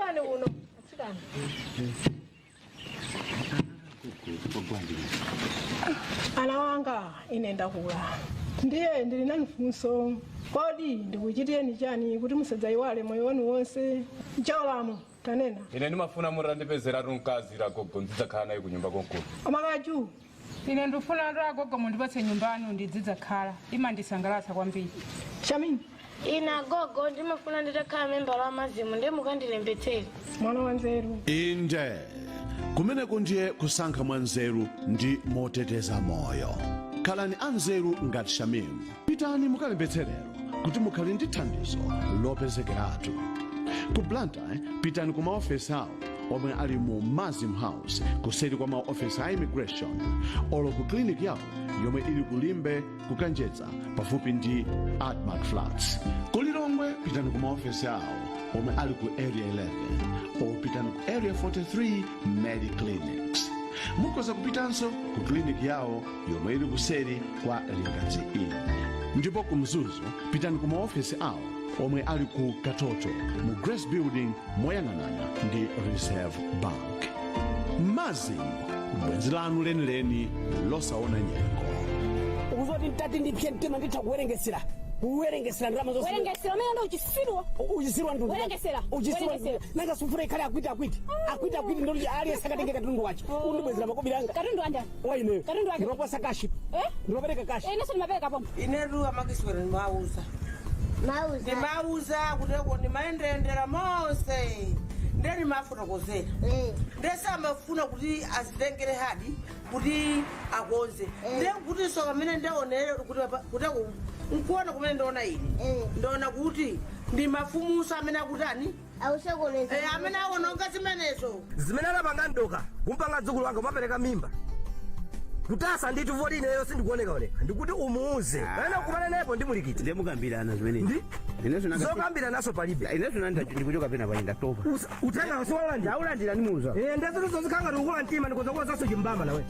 Tabwerani kuno atsikana. Ana wanga, ine ndakula, ndiye ndili nanu funso. Kodi ndikuchitireni chani kuti musadzayiwale moyo wanu wonse? Jolamu, tanena. Ine ndimafuna mutandipezeratu mkazi agogo, ndidzakhala naye kunyumba konkuno. Amakaju. Ine ndifuna ndo agogo mundipatse nyumba yanu ndidzidzakhala, imandisangalatsa kwambiri. Shamini. Ine agogo ndimafuna nditakhala membala wa MASM, ndiye mukandilembetsere. Mwana wa nzeru. Inde, kumeneko ndiye kusankha mwanzeru ndi moteteza moyo. Khalani anzeru ngati Shamim. Pitani mukalembetse lero kuti mukhale ndi thandizo lopezekeratu. Ku Blantyre, pitani ku maofesi awo omwe ali mu MASM House, kuseri kwa maofesi a immigration, olo ku clinic yawo yomwe ili ku Limbe, ku Kanjedza, pafupi ndi Admarc Flats. Ku Lilongwe, pitani ku maofesi awo omwe ali ku Area 11, o pitani ku Area 43 Mediclinics. Mukhoza kupitanso ku clinic yawo yomwe ili kuseri kwa Lingadzi Inn. Ndipo ku Mzuzu, pitani ku maofesi awo omwe ali ku Katoto mu Grace Building, moyang'anana ndi Reserve Bank. MASM, bwenzi lanu lenileni losaona nyengo. Ukuzoti ntati ndipye mtima, nditha kuwerengesera, kuwerengesera ndalama zonse. Werengesera umene ndo uchisiruwa. Uchisiruwa ndu. Werengesera. Uchisiruwa. Werengesera. Nanga sufuna ikhale akwiti akwiti akwiti akwiti, ndoti aliyense akatenge katundu wache, undibwezera makobiri anga. Katundu wanjani? Waineyo. Katundu wake. Ndinopasa cash. Eh? Ndinopereka cash. Eh, inenso ndimapereka pomwe. Inetu amakiswera ndimauza. Mauza. Ndimauza kuteko ndimayendeyendera monse, nde ndimafotokozera, ndesamafuna kuti azitengere hadi kuti akonze, nde kutinso pamene ndaonere kuti kuteko nkuona kumene ndaona ine, ndaona kuti ndi mafumuso amene akutani. Ausokoneza. Eh, amene aononga zimenezo. Zimene anapanga ndoka kumpanga dzukulu wanga umapereka mimba kutasa ndithu, voti ineyo sindikuonekaoneka, ndikuti umuuze pamene ukumana nayepo ndimulikiti. Ndemukambirana zimene. Ndi Ineso nanga. Zokambira naso palibe. Ineso nanda ndikuchoka pena painda topa. Uthenga wasiwalandira. Aulandira, ndimuuza. Eh, ndezitu zikhanga tikukula mtima, ndikuzakuwa zaso chimbama nawe.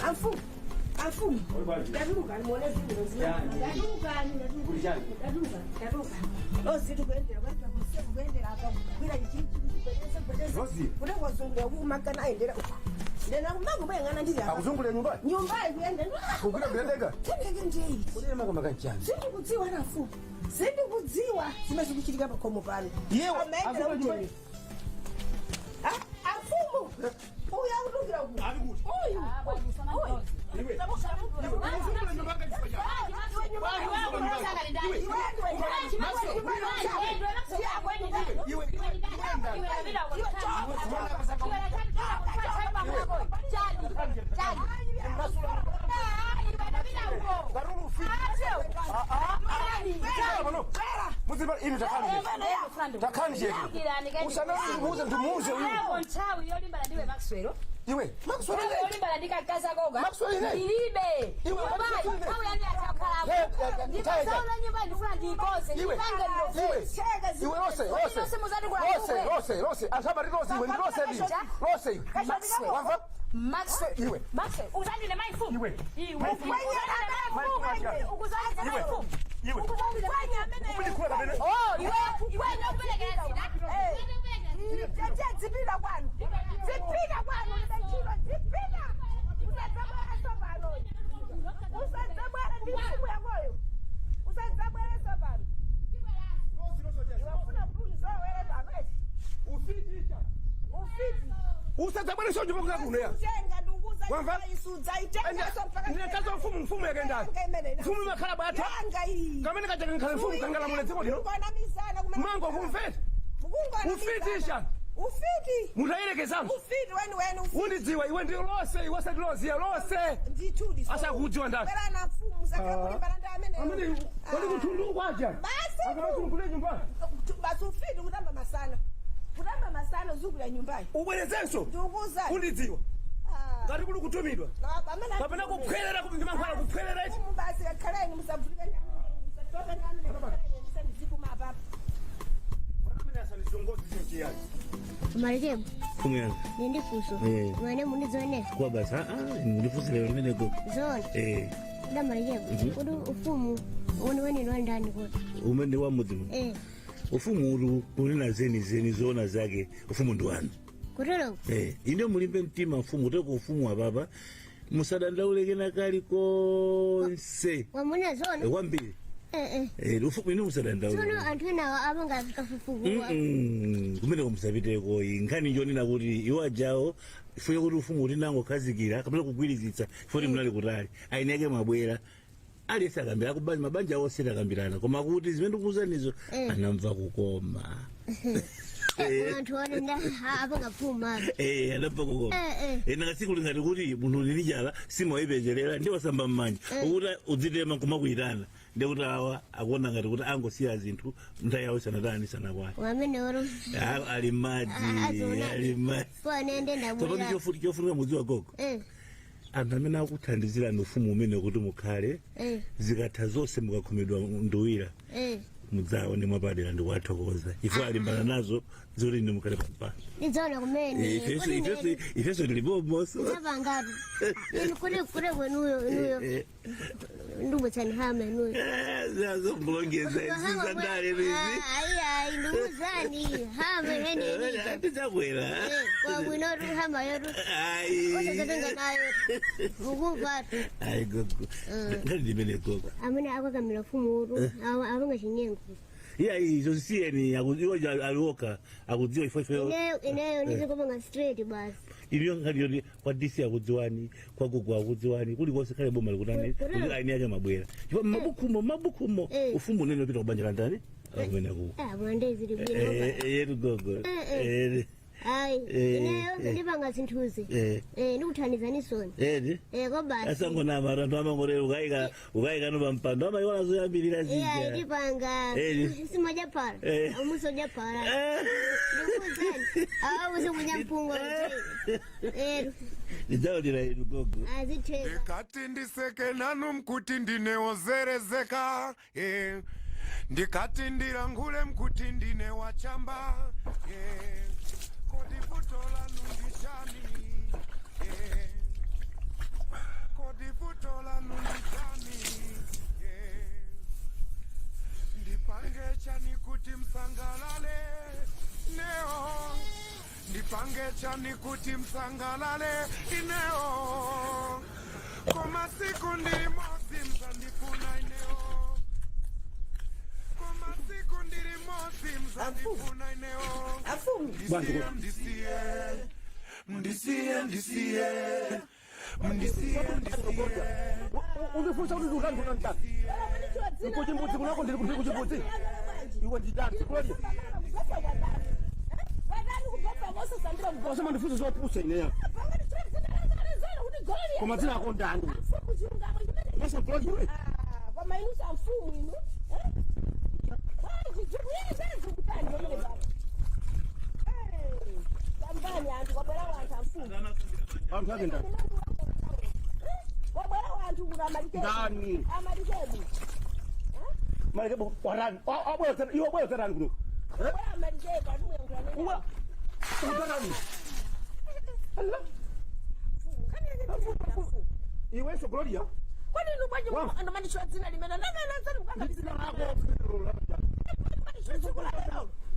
Afu afu, ndatuluka nimuone zinthu. Ndatuluka, ndatuluka, ndatuluka, ndatuluka. Lozi tikuyendera kuyendera kuse kuyendera apa kugwira ichi kugwedeza kugwedeza kuti kwazungulira kumakana ayendera uku, ndena kumango mayang'ana ndili apa. Akuzungulira nyumba? Nyumbayi kuyendera. Kugwira kuyendeka? Tendeke njeyi. Kudira makamaka nchani? Sindikudziwa nafu, sindikudziwa zimene zikuchitika pakhomo pano. Yewe, Amayendera azungulira ujeni. Ah, afumu uyu akutukira uku, uyu uyu. Takhani chete. Usanauze, ndimuuze uyu. Nthawi yolimbana ndiwe Maxwell. Iwe, Maxwell ine. Yolimbana ndikakaza koga. Maxwell ine. Ndilibe. Iwe, Nyumbayi, Maxwell ine. nthawi yani atakhalako. Eh, eh, eh, Ndikasaula nyumba, ndifuna ndiyikoze. Iwe, Ndipange iwe, iwe, Rose, Rose. Rose, Rose, Rose. Anthu Rose, iwe, ndi Rose ndi. Rose iwe. Maxwell. Wamva? Maxwell. Iwe. Maxwell, uzandine maifumu. Iwe. Iwe. Uzandine maifumu. Iwe. Upilikula kapena? Oh, iwe, iwe ndikuperekera zida. Dzipita kwanu, dzipita kwanu, ndachiro dzipita. Usadzabwera sopano, usadzabwera ndi mfumu yakoyo, usadzabwera sopano. Iwafuna kuti uzowere pano eti? Ufiti. Usadzabwere nyumba kuno ya. Kutenga ndikukuza. Wamva? Ndinakaza mfumu, mfumu yakendani? Mfumu imakhala bwatha. Kamene kaja kankhale mfumu kangalamule dziko lino. Mango kumfeti. Ufiti isha. Ufiti. Mutayerekezanso. Ufiti weni weni ufiti. Undidziwa iwe ndi lose, iwe osati loziya lose. Ndithudi. Asakudziwa ndani? Bwera na mfumu zakhala kulimbana ndi amene. Amene kodi kuthundu kwaja. Basi. Akamatulukulire nyumbani. Basi ufiti kutamba masana. Kutamba masana uzukula nyumbani. Ubwerezenso. Ndikukuza. Undidziwa. Ngati kuli kutumidwa. Kapena kuphwerera ndi mankhwala kuphwerera ichi. Mfumu basi kakhaleni musavulike ndi amene. Musatope ndi amene. Kakhaleni ndisandizikuma apapa. Marikebu, Mfumu yanga. nendifunso. Eh. Mwane mundidzone. Kwa basi, mundifunse lero limene gogo. Zona. Kuda Marikebu, kuti ufumu weniweni ndani kuti. Umene wa mudzimu. Ufumu ulu kunena zeni zeni zona zake ufumu ndi wanu. Kutero Ine mulimbe mtima mfumu kuteko ufumu wa baba musadandaule kena kalikonse. wamuna zona. Kwambiri. Ufumu ine musadandaule. Tsono anthu enawo amanga kafukufuku. Kumeneko musapiteko nkhani njonena kuti iwo ajawo ifuye kuti ufumu kuti nangokhazikira kapena kugwirizitsa ifo kuti munali kutali aine ake mwabwera aliyense akambira akubanja mabanja awo osati akambirana koma kuti zimene ndikuwuzanizo anamva kukoma. Anthu one nda apanga phuma. Anamva kukoma. Nanga tsiku lingati kuti munthu uli ndi njala simayipezelera ndi wasamba m'manja ukuti udzitema kumakuyitana ndikuti awa akuona ngati kuti angosiya zinthu nthawi yawo isanatani isanakwane. Wamene oro. Ali madzi. Azona. Ali madzi. Fone ende Tsopano ndabwera. chofunika mudziwa gogo, anthu amene akuthandizirani ufumu umene kuti mukhale, zikatha zonse mukakhomedwa nduwira, mudzaone mwapadera ndikuwathokoza ifo alimbana nazo zoti ine mukhale pampano. Ndidzaona kumene. Ifenso tilipomonso. Zapangatu. Inu kuti kuti kwenuyo inuyo. Ndikubutsani hama inuyo. Zazomulongeza zizandale izi. Ayi ayi ndikuwuzani hama imene ija. Tidzakwera. Kwabwinotu hama yotu. Ayi. Osazatenga nayo. Mukumvatu. Ayi gogo, ngati ndimene gogo. Amene akakamira ufumu utu apanga chinyengo. Iya, izo zisiyeni, iwo aliwoka akudziwa ifo ifo. Ineyo ndizikupanga straight basi. Iliyo nkhani yoti kwa DC akudziwani, kwa Google akudziwani, kulikonse khale boma likutani kuti aini ake mabwera chifukwa mmabukumo mmabukumo ufumu unene upita kubanja la ndani kumene ku. Ah, mwande zili bwino. Yetu gogo. Ayi, ineyo ndipanga zinthuzi. Ndikuthandizani soni. Edi. Ko basi. Asangonama anthu amangorero ukayika ukayikano pampando amayiona zoyambirira Iya, zija. ndipanga. Simoja pala. Umusoja pala. Ndikuwuzani. Awa usikunya mpunga. Ndidzaonera inu gogo. Azitheka. Ndikati ndiseke nanu mkuti ndinewozerezeka, ndikati ndilangule mkuti ndine wachamba, kodi vuto lanu ndichani, kodi vuto lanu ndichani, ndipange chani kuti msangalale neo, ndipange chani kuti msangalale ineo, koma siku ndili mosi msandifuna ineo, koma siku ndili mosi msandifuna ineo. Afumu. Ndisiye, ndisiye, ndisiye, ndisiye, ndisiye. Undifunsa kuti ndikutani ndikutani ndani? Kuchimbudzi kunako ndiri kuti kuchimbudzi. Iwe nditani Gloria. Osema ndifunse zopusa ineyo. Koma dzina ako ndani? Masa Gloria iwe. Koma inu samfumu inu. Tambani anthu kwabwera wanthu amfumu. Anthu ake ndani? Kwabwera wanthu kuti amalikebu. Ndani? Amalikebu. Malikebu warani. Abwera tani iwe abwera tani kuno. Kwabwera amalikebu atimuyankhula nene. Uwa. Utarani. Allah. Iwenso Gloria. Kwani inu bwanji andamanditchula dzina limene nanananzani Dzina lako.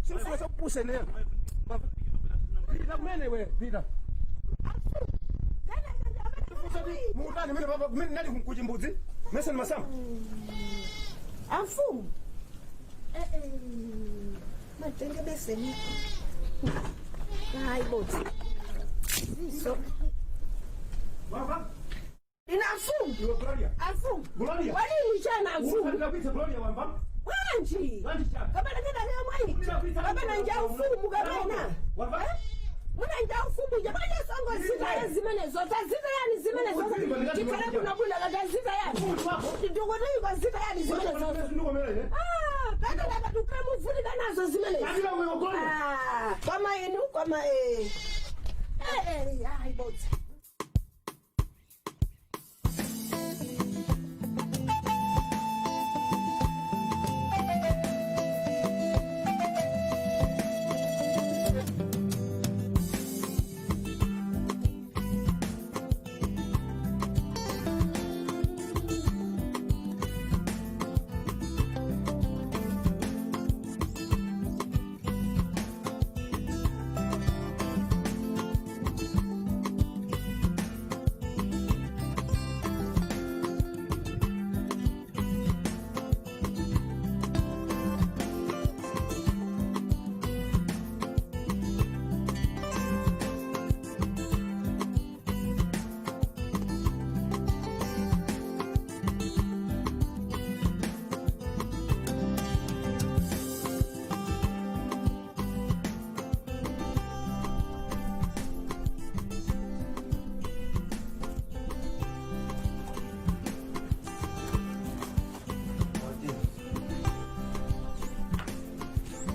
Sikuweza kupusa ineyo. Pita kumene iwe, pita. Mukutani mene papa kumene nali kuchimbudzi? Mese ni masamba. Amfumu. Matenge beseni. Hayi botsi. Ziso. Ina mfumu. Amfumu. Wali mchana mfumu. Bwanji. Kapena tena leo mwayi. Kapena nja ufumu kapena. Muna nja ufumu jamani songo zita zimene zota zita yani zimene zota. Chikale kuna bula kata zita yani. Ndikuti kwa zita yani zimene zota. Ah, pata kata tukamu vulika nazo zimene. Ah, kama inu kama eh. Eh eh, ah ibotsa.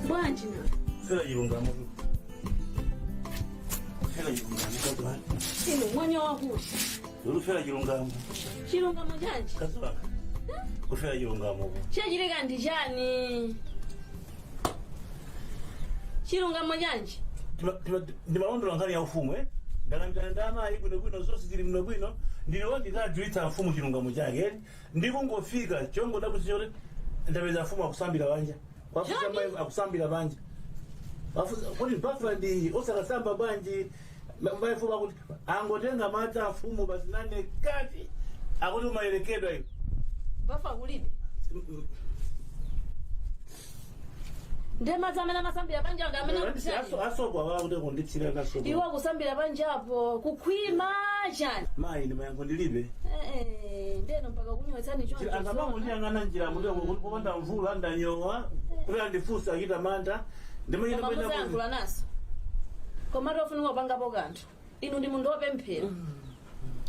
Bwanji na. Fela chilungamo. Fela chilungamo kazi wanga. Inu mwenye wakuti. Uli fela chilungamo. Chilungamo chanji. Kazi wanga. Kufela chilungamo. Chachitika ndi chani? Chilungamo chanji. Ndimalondola nkhani ya ufumu eh? Ndalambirana ndi amayi bwinobwino zonse zili bwinobwino ndiliwo ndikadziwitsa mfumu chilungamo chake eh? Ndikungofika chongoda kuti choti ndapeza mfumu akusambira panja. Kwafusa mayi akusambira panja. Wafusa kuti bafa ndi osakasamba bwanji mayi mfumu akuti angotenga madzi a mfumu basi nane kati akuti umayerekedwa iwe. Bafa kulibe. Ndiye madzi amene amasambira panja ndi amene akuchani. Asokwa wakuti kunditsira kasokwa. Iwo akusambira panjapo kukhwima chani. Mayi ndimayankho ndilibe. Eh, ndeno mpaka kunywetsani choncho. Angamango ndiyang'ana njira muti kupanda mvula ndanyowa kuti andifunsa achita mantha. Koma muzayankhula naso. Koma tofunika kupangapo kanthu. Inu ndi munthu wopemphera.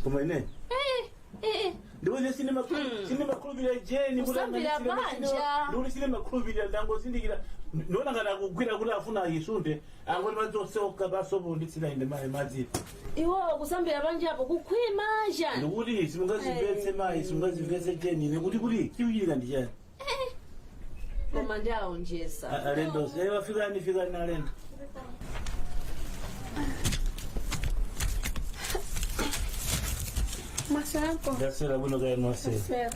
Koma ine Eh, eh. ndikuti sindimakhulupirira jeni kuti Kusambira panja. ndikuti sindimakhulupirira ndangozindikira ndiona ngati akugwira kuti afuna ayisunde angoti madzi onseoka pasopo nditsira ine mayi madzi. Iwo kusambira panjapo kukhwima chani. Ndikuti simungazimvetse mayi simungazimvetse jeni ine kuti kuti chikuchitika ndi chani. Koma ndi aonjeza. Alendo fikani fikani alendo. Mwaswera mpo? Ndaswera bwino kaya mwaswera. Ndaswera.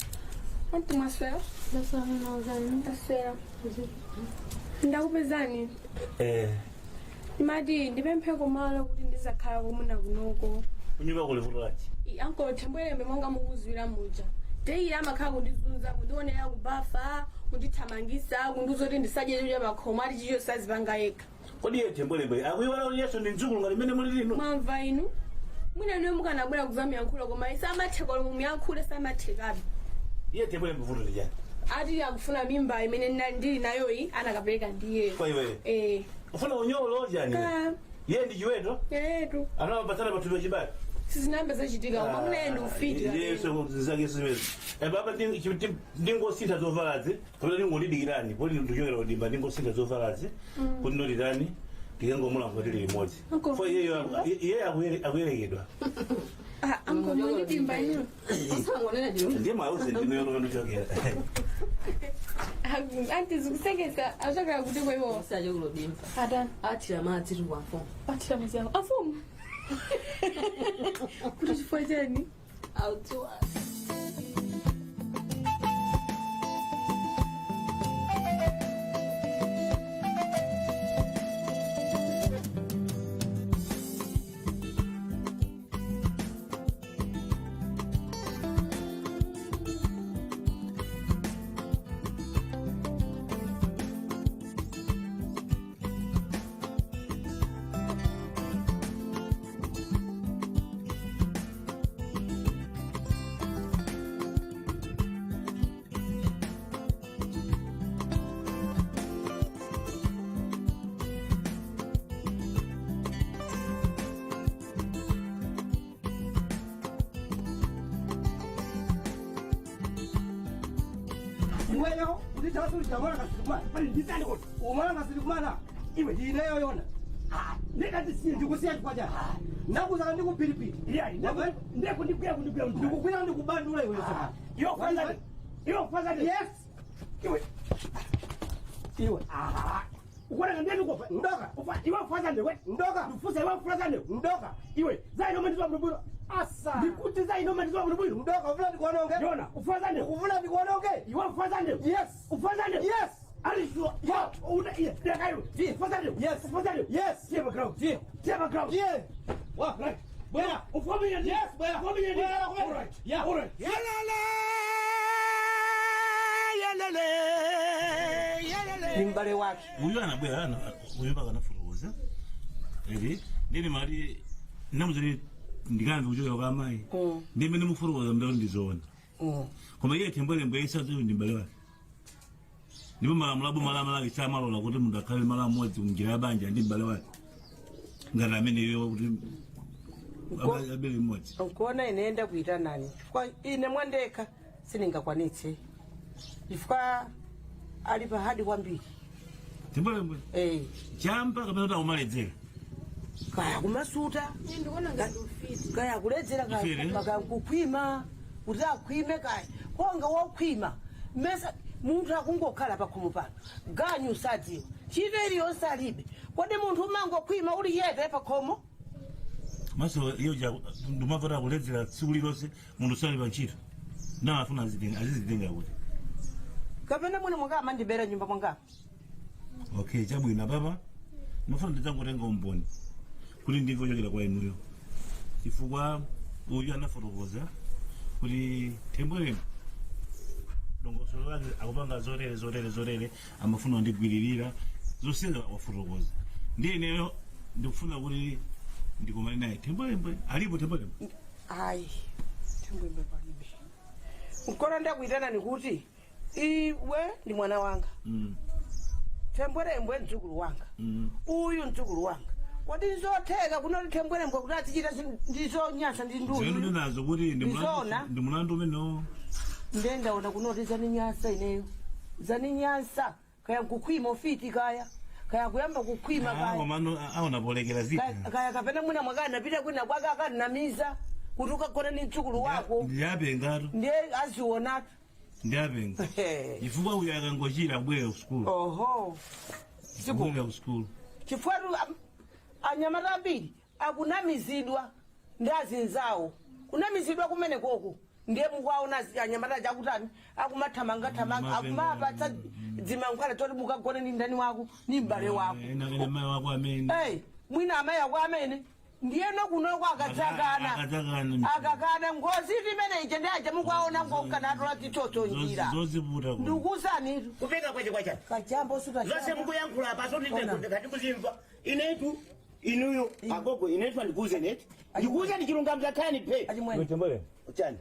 Anti mwaswera? Ndaswera. Ndakupezani. Eh. Ndimati ndipemphe kumalo kuti ndizakhala kumuna kunoko. Kunyumba kuli vuto lachi. Anko thembwelembe monga mukuzwira muja. Teyi amakhala kundizunza, kundionera kubafa, kundithamangisa, kundiuza kuti ndisadye chakudya pakhomo ati chicho sazipanga yekha. Kodi iye thembwelembe akuiwala kuti Yesu ndi mdzukulu ngati mmene muli lino. Mwamva inu? Mwina niwe mukanabwera kudzamiyankhula koma samatheka lomwe muyankhule samathekabe. Iye thembwelembe vuto ndi chani. Ati akufuna mimba imene ndili nayoyi anakapereka ndiye. Kwa iweyo. Eh. Ufuna unyolo chani? Ka. Iye ndi chiweto. Etu. Anawapasana pathupi pachibale. Sizinambe zachitika koma mwina ndi ufiti. Yesu zake zimene. Baba ndingosintha zovalazi kapena ndingolidikirani poti ndikuchokera kudimba ndingosintha zovalazi kuti ndotitani ndikangomulanga tili limodzi. Uncle. Fo iyeyo iye akuyerekedwa. Ah, anko mwalidimba inu. Ndiye mwauze ndinoyo ndikuchokera. Anti zikusekesa achokera kuti kwa iwo. Usachokulodimba. Atani. Athira madzi tu kwa mfumu. Athira madzi awo. Afumu. Kuti chifukwa chani? Audziwa. Iweyo kutitawasulijamona kasilikumana pali ndisani kuti umona kasilikumana iwe ndineyo yona. Ndikatisiye ndikusiya chifukwa chani? Nakuzaka ndikupilipili. Ndikundigwira kundigwira ndikukwira ndikubandula iwe tsopano. Iwe kwanza iwe kwanza. Yes. Iwe. Iwe. Ukona ndeni kufa. Ndoka. Ufa iwe kwanza ndiwe. Ndoka. Ndifusa iwe kwanza ndiwe. Ndoka. Iwe zai noma ndizwa mbuyo. Asa. Ndikuti zai noma ndizwa mbuyo. Ndoka uvula ndikuononge. Yona ufanza ndiwe. Uvula ndikuononge. Iwe kwanza ndiwe. Yes. Ufanza ndiwe. Yes. Are you sure? Yeah. Una iya. Ndakayo. Ufanza ndiwe. Yes. Ufanza ndiwe. Yes. Tie background. Tie. Tie background. Tie. Wa. Right. Bwera. Ufamenya ndi. Yes, bwera. Ufamenya ndi. Bwera, bwera. All right. Yeah. All right. Ni m'bale wake. Uyu anabwera ana uyu mpaka anafuruza eri ndini mari namuziri ndikanzi kuchokera kwa amayi ndimene mufuruza mndau ndizoona koma iye thembwelembo yesazi ndi m'bale wake ndipo malamulo aboma lake samalola kuti munthu akhale malo amodzi kunjira ya banja ndi m'bale wake ngati ameneyo kuti abele mmodzi. Nkuona ine ndakuita nani chifukwa ine mwandekha sindingakwanitse chifukwa ali pahadi kwambiri. Thembwelembo Eh. chamba kapena kuti akumaledzera kaya kumasuta ndikuona ngati ufiti. Kaya kuledzera Ufiti? kaya kukhwima kuti akhwime kaya konga wokhwima mesa munthu akungokhala pakhomo pano ganyu sadziwa ntchito iliyonse alibe. Kodi munthu umangokhwima uli yete pakhomo? Maso iyo ja ndumavota kuledzera tsiku lilonse munthu sali pa ntchito ndamafuna azizitenga kuti kapena mwina mwanga amandibera nyumba mwangamo. Okay, chabwino papa ndimafuna ndidzangotenga umboni kuti ndimve kuchokera kwa inuyo chifukwa uyu anafotokoza kuti thembweremo dongosolo lake akupanga zotere zotere zotere amafuna kundigwiririra zonsezi wafotokoza ndiye ineyo ndikufuna kuti ndikumane naye thembwerembo alipo thembwerembo. Ayi, thembwembe palibe. Nkona ndakuitanani kuti iwe ndi mwana wanga, thembwerembwe mdzukulu wanga, uyu mdzukulu wanga. Kodi nzotheka kunoti thembwerembwe kuti azichita ndizonyasa ndi zimene nduyu ndinazo kuti ndi Ndizona. ndi mulandu umenewo. Ndiye ndaona kunoti zaninyasa ineyo zaninyasa kaya nkukhwima ufiti kaya kaya kuyamba kukhwima kaya Komano aonapolekera zina kaya kapena mwina mwaka anapita kwina kwake akanamiza kuti ukagona ni mdzukulu wako. Ndiyapengatu. Ndiye azionatu. Ndiyapenga chifukwa uyu akangochira kubwerera ku sukulu. Oho. Kubwerera ku sukulu. Chifukwa anyamata ambiri akunamizidwa ndi azinzawo kunamizidwa kumene koko ndiye mukuwaona anyamata chakutani akumathamangathamanga akumapatsa dzimankhwala toti mukagone ndi ndani wako ni m'bale wako. Ena mayi wako amene. Hey, mwina amayi ako amene ndiyeno kunoko akadzakana. Akadzakana. Akakana ngozi imene ija ndi aja mukuwaona ngokanatola titsotso njira. Zoziputa. Ndikuwuzanitu kupeka kwache kwacha kajambo suta zose mukuyankhula apa sondikati kuzimva inetu inuyo agogo inetu andikuuze neti ndikuuzani chilungamo chakhani pe chani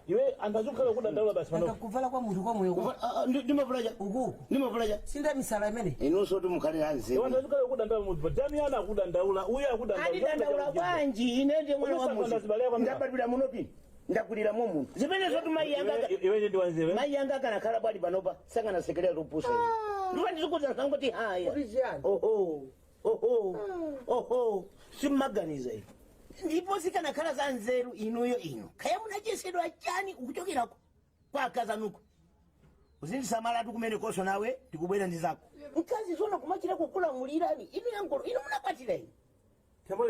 iwe anthu azikhala kudandaula basi pano. Kuvala kwa munthu kwa moyo. Ndimavulaja ukuku ndimavulaja sinda misala imene inunso timukhale anzeru. Anthu azikhala kudandaula munthu Damiano akudandaula uyu akudandaula. Andidandaula bwanji? Ine ndiye mwana wa muzi, ndabadwira muno pino, ndakuliramo muno zimene zoti mayi yanga iwe ndi wanzewe. Mayi yanga akanakhala bwali panopa sanganasekerera lupusa ndipa ndizikuza sangoti haya. Oho oho oho, simmaganiza ino ndipo sikanakhala za nzeru inuyo ino khaya munachesedwa chani ukuchokerako kwa akazanuko uzindisamalatu kumene koso nawe ndikubwera ndi zako mkazi zona kumachira kukulamulirani inu yankolo inu munakwatira inu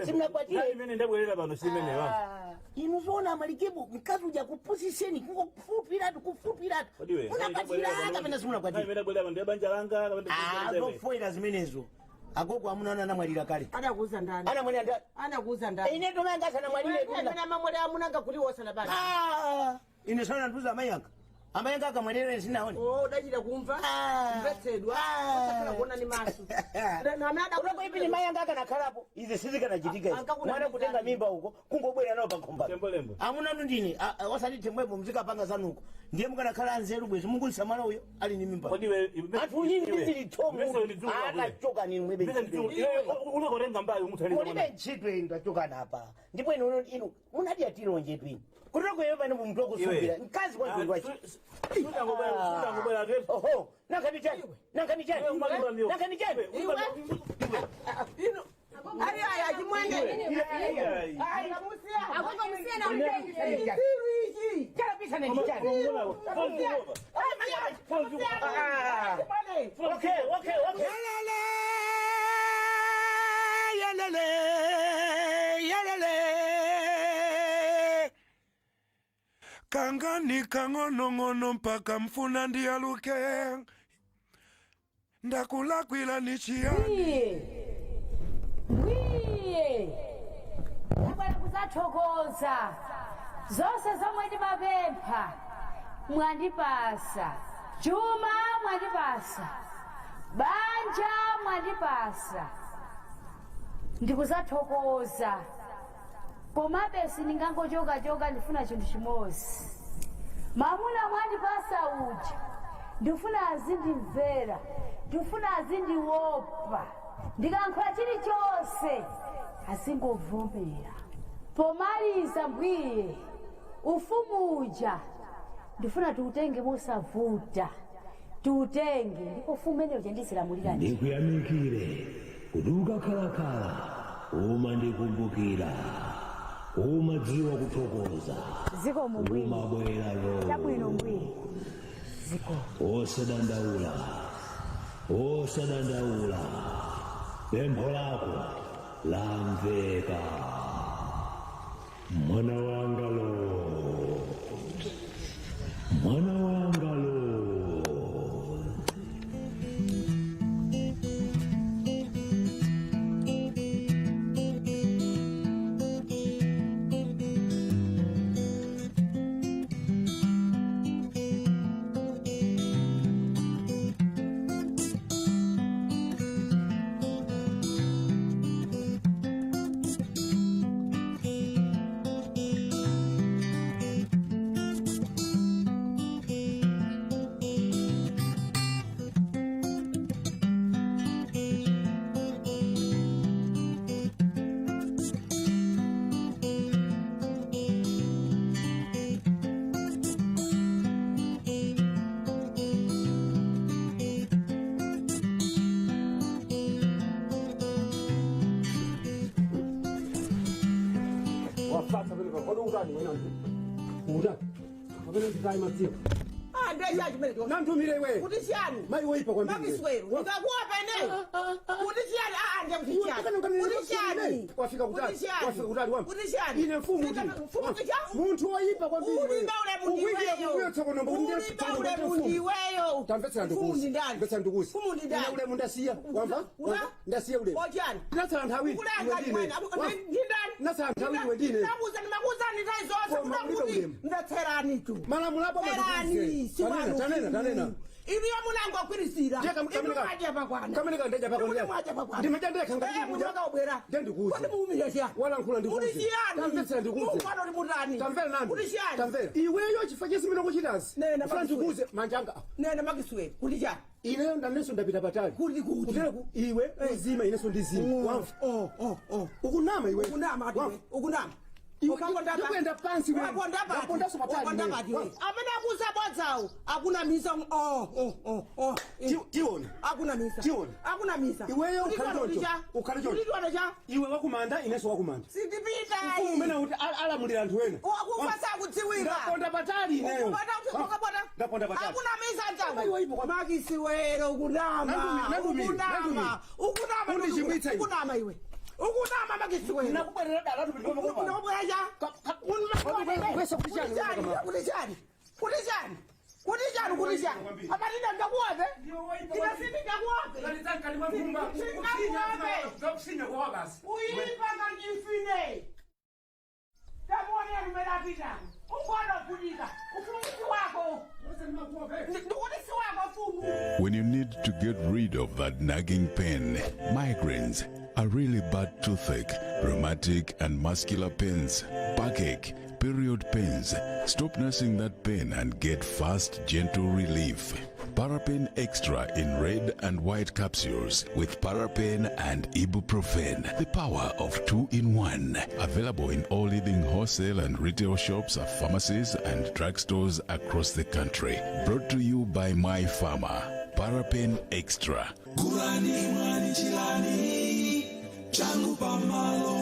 Simnakwatira. Imene ndabwerera pano si imene wa Inu zona amalikebu mkazi uja kupusiseni kungokufupiratu kufupiratu munakwatira kapena simunakwatira? Imene ndabwerera pano ndi banja langa kapena Ah, zofoera zimenezo agogo amuna anamwalira kale. Anakuuza ndani? Anamwalira ndani? Anakuuza ndani? Ine tomanga sanamwalire. Amene amamwalira amunanga kuti wosana basi. Ah, ine sana ntuza amayi anga amayi anga akamwalira ine sinaone. Oh, udachita kumva kumvetsedwa osakhala kuona ni maso. Unako ipi ni mayi anga akanakhalapo izi sizikanachitika izi mwana kutenga mimba uko kungobwera nawo pankhombano amunanu ndine osati thembwembo mzikapanga zanuko ndiye mukanakhala anzeru bwezi mungunsamala uyo ali ni mimba anthu nyini ndizilithomu akachoka nini mwebe unakotenga mbali mulibe ntchito inu tachokana apa ndipo inu inu munadya tilonje twini kutoko iwe pano munthu wakusungira mkazi kwantundwachi. Oho, nankani chani, nankani chani, nankani chani. Ino ari aya chimwene. Ayi, musiya. Agogo musiya na mtenge. Chiru ichi. Chalapisa nendichani. Okay, okay, okay. Yelele, yelele. Kangani kang'onong'ono mpaka mfuna ndiyaluke ndakulakwila ni chiyani. Mwiye ndabwera kuzathokoza zonse zomwe ndimapempha mwandipasa, chuma mwandipasa, banja mwandipasa, ndikuzathokoza. Komabe sindingangochokachoka, ndifuna chinthu chimodzi. Mamuna mwandipasa uja ndifuna azindimvera, ndifuna azindiopa, ndikayankhula chilichonse azingovomera. Pomaliza mbwiye, ufumu uja ndifuna tiutenge mosavuta, tiutenge, ndipo ufumu umene uja ndizilamulira ndine. Ndikuyamikire kuti ukakhalakhala umandikumbukira, umadziwa kuthokoza, Zikomo mbwiye. Umabwera Chabwino mbwiye. Ziko. Osadandaula, osadandaula, pempho lako lamveka, mwana wanga lo, mwana wanga lo. Wafata pele pa kodi utani wena utani pamene nditayi madziwo. Ah, ndiye chimene. Nantumire iwe. Kuti chiyani? Mai woipa kwambiri. Makiswero, ndikakuopa ineyo. Kuti chiyani? Ah, ndiye kuti chiyani? Kuti chiyani? Wafika kutali. Kuti chiyani? Wafika kutali wamva. Kuti chiyani? Ine mfumu kuti. Mfumu kuti chiyani? Munthu woipa kwambiri. Ulimba ulemu ndiweyo. Ukuiye tsokono mbo ndiye. Ulimba ulemu ndiweyo. Tamvetsera Mfumu ndikuzi. ndi ndani? Mvetsera ndikuzi. Mfumu ndi ndani? Ine ulemu ndasiya. Wamva? Una? Ndasiya ulemu. Ochani? Ndinatsala nthawi. Ukulanga chimwene. Ndi ndani? Ndinatsala nthawi iwe ndine. Ndakuza ndimakuuzani nthawi zonse Koma kuda ulibe kuti ulemu. mvetserani tu. Malamulo apo Mverani, mandikuze. si wanu. Tanena, tanena. Iniyo munangogwirizira. Ndiye Inu mwadya pakwana. Kamene kandeja pakwana. Inu mwadya pakwana. Ndimadya ndekha ngati Eh, ndikudya. munthu akabwera. Ndiye ndikuze. Kodi muumire chiyani? Walankhula ndikuze. Kuti chiyani? Tamvetsera ndikuze. Mukwana uli mutani? Tamvera nami. Kuti chiyani? Tamvera. Iweyo chifukwa chimene ukuchitazi. Nena Ufuna Makiswero. ndikuze manjanga. Nena Makiswero. Kuti chiyani? Ineyo ndanenso ndapita patali. Kuti kuti. Kutereku iwe uzima inenso ndizima. Wamva. Oh, oh, oh. Ukunama iwe. Ukunama ati Wamva. iwe. Ukunama. Iwe Ukaponda pa- ndikuyenda pansi iwe. Ukaponda pati. Ndapondanso patali Ukaponda iwe. pati iwe. Wamva. Amene akusabodzawo akunamisa oh, oh, oh, oh. Tione. Akunamisa. Tione. Akunamisa. Iweyo Kuti ukhale tione choncho. cha? Ukhale choncho. Kuti tione cha? Iwe wakumanda inenso wakumanda. Sindipita. Mfumu umene kuti alamulira anthu ena. Wakufa sakudziwika. Ndaponda patali ineyo. Ukupata kuti ukapota. Ndaponda patali. Akunamisa Koma iwe ipo njawo. Makisiwero ukunama. Nandumi, nandumi, Ukunama. Ukunama. Undichimwitsa iwe. Ukunama iwe. Ukunama makisiwero. Nakubwerera dala tu pindwa makopa. Ndakubwera cha? Kwesa kuti chani, Kuti chani? kama. Kuti chani? Kuti chani? Kuti chani? Kuti chani? Amatida ndakuwape? Ndinasindi ndakuwape? Singakuwape. Uyipa ngachifine. Tamuonera kumene apita. Ungona kufunika. Ufumu si wako. Ndikuti si wako fumu. When you need to get rid of that nagging pain, migraines, a really bad toothache, rheumatic and muscular pains, backache, period pains, stop nursing that pain and get fast, gentle relief. Parapain Extra in red and white capsules with Parapain and ibuprofen. The power of two in one. Available in all leading wholesale and retail shops, pharmacies, and drugstores across the country. Brought to you by My Pharma. Parapain Extra. Gulani mwani chilani changu pamalo.